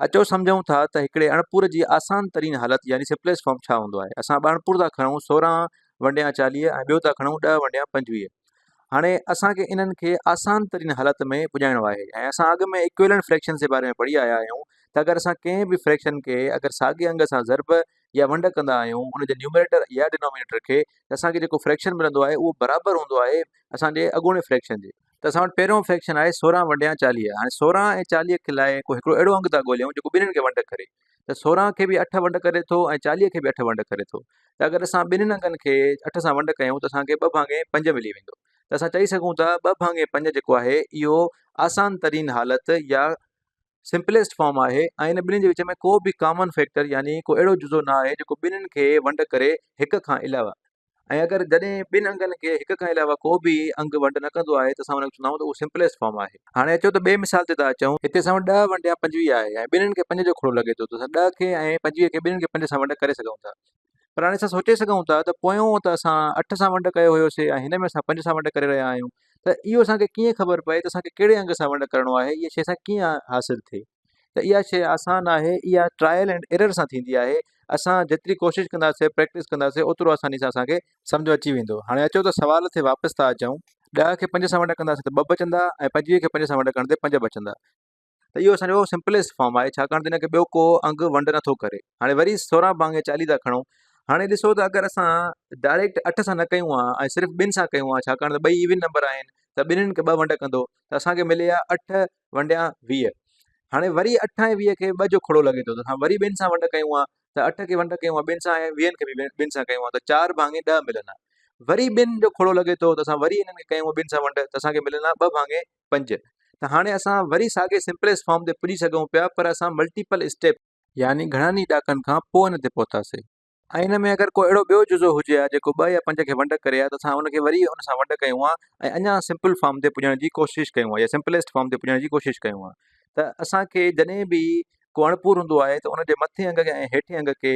اچو سمجهون ٿا ته هڪڙي اڻپور جي آسان ترين حالت يعني سمپليسٽ فارم ڇا هوندو آهي. اسان ٻه اڻپور ٿا کڻون 16 ونڊيان 40 ۽ ٻيو ٿا کڻون 10 ونڊيان 25. هاڻي اسان کي انهن کي آسان ترين حالت ۾ پڄائڻو آهي ۽ اسان اڳ ۾ ايڪويلنٽ فريڪشنز جي باري ۾ پڙهي آيا آهيون ته اگر اسان ڪنهن به فريڪشن کي اگر ساڳئي انگ سان ضرب يا ونڊ ڪندا آهيون ان جي نيومريٽر يا ڊينومينيٽر کي ته اسان کي جيڪو فريڪشن ملندو آهي اهو برابر هوندو آهي اسان جي اڳوڻي فريڪشن جي. ته اسان وٽ پهريون فريڪشن آهي 16 ونڊيان 40. هاڻي 16 ۽ 40 کي لاء ڪو هڪڙو اهڙو انگ ٿا ڳوليون جيڪو ٻنهين کي ونڊ ڪري ته 16 کي به 8 ونڊ ڪري ٿو ۽ 40 کي به 8 ونڊ ڪري ٿو ته اگر اسان ٻنهين انگن کي 8 سان ونڊ ڪيون ته اسان کي ٻه ڀاڱي پنج ملي ويندو ته اسان چئي سگهون ٿا ٻه ڀاڱي پنج جيڪو آهي اهو آسان ترين حالت يا سمپليسٽ فارم آهي ۽ ان ٻنهين جي وچ ۾ ڪو به ڪامن فيڪٽر يعني ڪو اهڙو جزو نه آهي جيڪو ٻنهين کي ونڊ ڪري هڪ کان علاوه. ۽ اگر جڏهن ٻن انگن کي هڪ کان علاوه ڪو به انگ ونڊ نه ڪندو آهي ته اسان ان کي چوندا آهيون ته اهو سمپليسٽ فارم آهي. هاڻي اچو ته ٻئي مثال تي ٿا اچون. هتي اسان وٽ 10 ونڊيا 25 آهي ۽ ٻنهين کي 5 جو کڙو لڳي ٿو ته اسان 10 کي ۽ 25 کي ٻنهين کي 5 سان ونڊ ڪري سگهون ٿا. پر هاڻي اسان سوچي سگهون ٿا ته پويون ته اسان 8 سان ونڊ ڪيو هيوسي ۽ هن ۾ اسان 5 سان ونڊ ڪري رهيا آهيون ته اهو اسان کي ڪيئن خبر پئي ته اسان کي ڪهڙي انگ سان ونڊ ڪرڻو آهي اها شيء اسان کي ڪيئن حاصل ٿئي. ته اها شيء آسان آهي اها ٽرائل اينڊ ايرر سان ٿيندي آهي اسان جيتري ڪوشش ڪنداسي پريڪٽس ڪنداسي اوترو آساني سان اسان کي سمجهه اچي ويندو هاڻي اچو ته سوال تي واپس ٿا اچون 10 کي 5 سان ونڊ ڪنداسي ته 2 بچندا ۽ 25 کي 5 سان ونڊ ڪرڻ تي 5 بچندا ته اهو اسان جو سمپليسٽ فارم آهي ڇاڪاڻ ته ان کي ٻيو ڪو انگ ونڊ نٿو ڪري هاڻي وري 16 ڀاڱي 40 ٿا کڻون هاڻي ڏسو ته اگر اسان ڊائريڪٽ 8 سان نه ڪيون ها ۽ صرف ٻن سان ڪيون ها ڇاڪاڻ ته ٻئي ايون نمبر آهن ته ٻنهين کي 2 ونڊ ڪندو ته اسان کي ملي ها 8 ونڊيان 20. هاڻي وري 8 ۽ 20 کي 2 جو کڙو لڳي ٿو ته اسان وري ٻن سان ونڊ ڪيون ها ته 8 کي ونڊ ڪيون ها ٻن سان ۽ 20 کي به ٻن سان ڪيون ها ته 4 ڀاڱي 10 ملن ها. وري ٻن جو کڙو لڳي ٿو ته اسان وري انهن کي ڪيون ها ٻن سان ونڊ ته اسان کي ملن ها 2 ڀاڱي 5. ته هاڻي اسان وري ساڳي سمپليسٽ فارم تي پڄي سگهون پيا پر اسان ملٽيپل اسٽيپ يعني گهڻن ئي ڏاڪن کان پوء ان تي پهتاسي. ۽ ان ۾ اگر ڪو اهڙو ٻيو جزو هجي ها جيڪو 2 يا 5 کي ونڊ ڪري ها ته اسان ان کي وري ان سان ونڊ ڪيون ها ۽ اڃا سمپل فارم تي پڄڻ جي ڪوشش ڪيون ها يا سمپليسٽ فارم تي پڄڻ جي ڪوشش ڪيون ها ته اسان کي جڏهن به ڪو اڻپور هوندو آهي ته ان جي مٿين انگ کي ۽ هيٺين انگ کي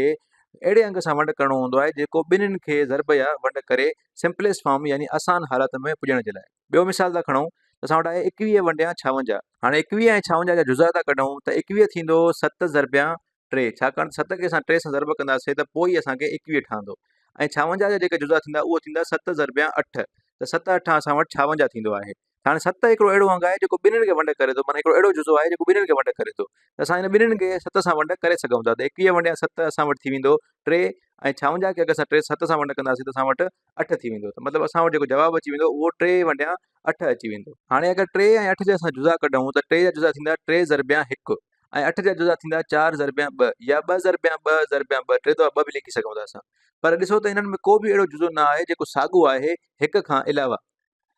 اهڙي انگ سان ونڊ ڪرڻو هوندو آهي جيڪو ٻنهين کي ضرب يا ونڊ ڪري سمپليسٽ فارم يعني آسان حالت ۾ پڄڻ جي لاء. ٻيو مثال ٿا کڻون ته اسان وٽ آهي 21 ونڊيان 56. هاڻي 21 ۽ 56 جا جزا ٿا ڪڍون ته 21 ٿيندو 7 ضربيان 3، ڇاڪاڻ ته 7 کي اسان 3 سان ضرب ڪنداسين ته پوء ئي اسان کي 21 ٺهندو ۽ 56 جا جيڪي جزا ٿيندا اهو ٿيندا 7 ضربيان 8 ته 7 اٺ اسان وٽ 56 ٿيندو آهي. ته هاڻي 7 هڪڙو اهڙو انگ آهي جيڪو ٻنهين کي ونڊ ڪري ٿو معنيٰ هڪڙو اهڙو جزو آهي جيڪو ٻنهين کي ونڊ ڪري ٿو ته اسان هن ٻنهين کي 7 سان ونڊ ڪري سگهون ٿا ته 21 ونڊيان 7 اسان وٽ ٿي ويندو 3 ۽ 56 کي اگر اسان 3 7 سان ونڊ ڪنداسين ته اسان وٽ 8 ٿي ويندو ته مطلب اسان وٽ جيڪو جواب اچي ويندو اهو 3 ونڊيان 8 اچي ويندو. هاڻي اگر 3 ۽ 8 جا اسان جزا ڪڍون ته 3 جا جزا ٿيندا 3 ضربيان 1 ۽ 8 جا جزا ٿيندا 4 ضربيان 2 يا 2 ضربيان 2 ضربيان 2، ٽي دفعا 2 به لکي سگهون ٿا اسان. پر ڏسو ته انهن ۾ ڪو به اهڙو جزو نه آهي جيڪو ساڳو آهي هڪ کان علاوه.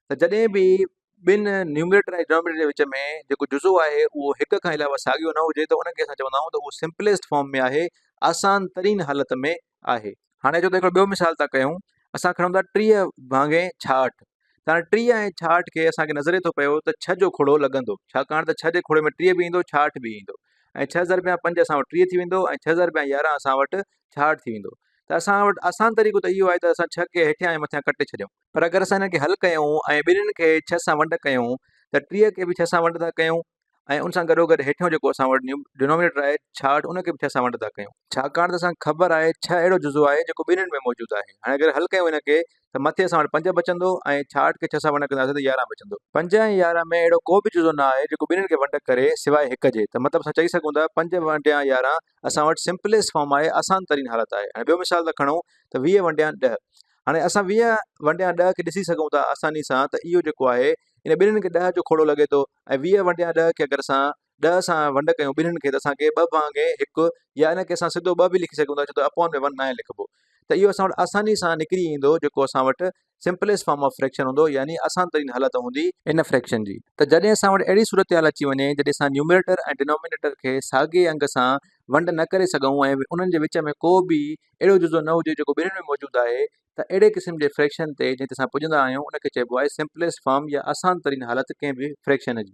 ته جڏهن به ٻن نيومريٽر ۽ ڊينومينيٽر جي وچ ۾ جيڪو جزو آهي اهو هڪ کان علاوه ساڳيو نه هجي ته ان کي اسان چوندا آهيون ته اهو سمپليسٽ فارم ۾ آهي، آسان ترين حالت ۾ آهي. هاڻي اچو ته هڪڙو ٻيو مثال ٿا ڪيون. اسان کڻون ٿا 30 ڀاڱي 66. ته هاڻي 30 ۽ 66 کي اسان کي نظري ٿو پيو ته 6 جو کوڙو لڳندو، ڇاڪاڻ ته 6 جي کوڙي ۾ 30 به ايندو 66 به ايندو ۽ 6 ضربيان 5 اسان وٽ 30 ٿي ويندو ۽ 6 ضربيان 11 اسان وٽ 66 ٿي ويندو. ته اسان وٽ آسان طريقو ته اهو آهي ته اسان 6 کي هيٺيان ۽ مٿيان ڪٽي ڇڏيون. پر اگر اسان انهن کي حل ڪيون ۽ ٻنهين کي 6 سان ونڊ ڪيون ته 30 کي به 6 سان ونڊ ٿا ڪيون ۽ ان سان گڏوگڏ هيٺيون جيڪو اسان وٽ ڊينومينيٽر آهي 66 ان کي به 6 سان ونڊ ٿا ڪيون. ڇاڪاڻ ته اسان کي خبر آهي 6 اهڙو جزو آهي جيڪو ٻنهين ۾ موجود آهي. هاڻي اگر حل ڪيون ان کي ته مٿي اسان وٽ 5 بچندو ۽ 66 کي 6 سان ونڊ ڪنداسين ته 11 بچندو. 5 ۽ 11 ۾ اهڙو ڪو به جزو نه آهي جيڪو ٻنهين کي ونڊ ڪري سواء هڪ جي ته مطلب اسان چئي سگهون ٿا 5 ونڊيان 11 اسان وٽ سمپليسٽ فارم آهي آسان ترين حالت آهي. هاڻي ٻيو مثال ٿا کڻون ته 20 ونڊيان 10. هاڻي اسان 20 ونڊيان 10 کي ڏسي سگهون ٿا آساني سان ته اهو جيڪو آهي ان ٻنهين کي 10 جو کوڙو لڳي ٿو ۽ 20 ونڊيان 10 کي اگر اسان 10 سان ونڊ ڪيون ٻنهين کي ته اسان کي 2 ڀاڱي 1 يا ان کي اسان سڌو 2 به لکي سگهون ٿا ڇو ته اپون ۾ 1 ناهي لکبو ته اهو اسان وٽ آساني سان نڪري ايندو جيڪو اسان وٽ سمپليسٽ فارم آف فريڪشن هوندو يعني آسان ترين حالت هوندي ان فريڪشن جي. ته جڏهن اسان وٽ اهڙي صورتحال اچي وڃي جڏهن اسان نيومريٽر ۽ ڊينومينيٽر کي ساڳئي انگ سان ونڊ نه ڪري سگهون ۽ انهن جي وچ ۾ ڪو به اهڙو جزو نه هجي جيڪو ٻنهين ۾ موجود آهي ته اهڙي قسم جي فريڪشن تي جنهن تي اسان پڄندا آهيون ان کي چئبو آهي سمپليسٽ فارم يا آسان ترين حالت ڪنهن به فريڪشن جي.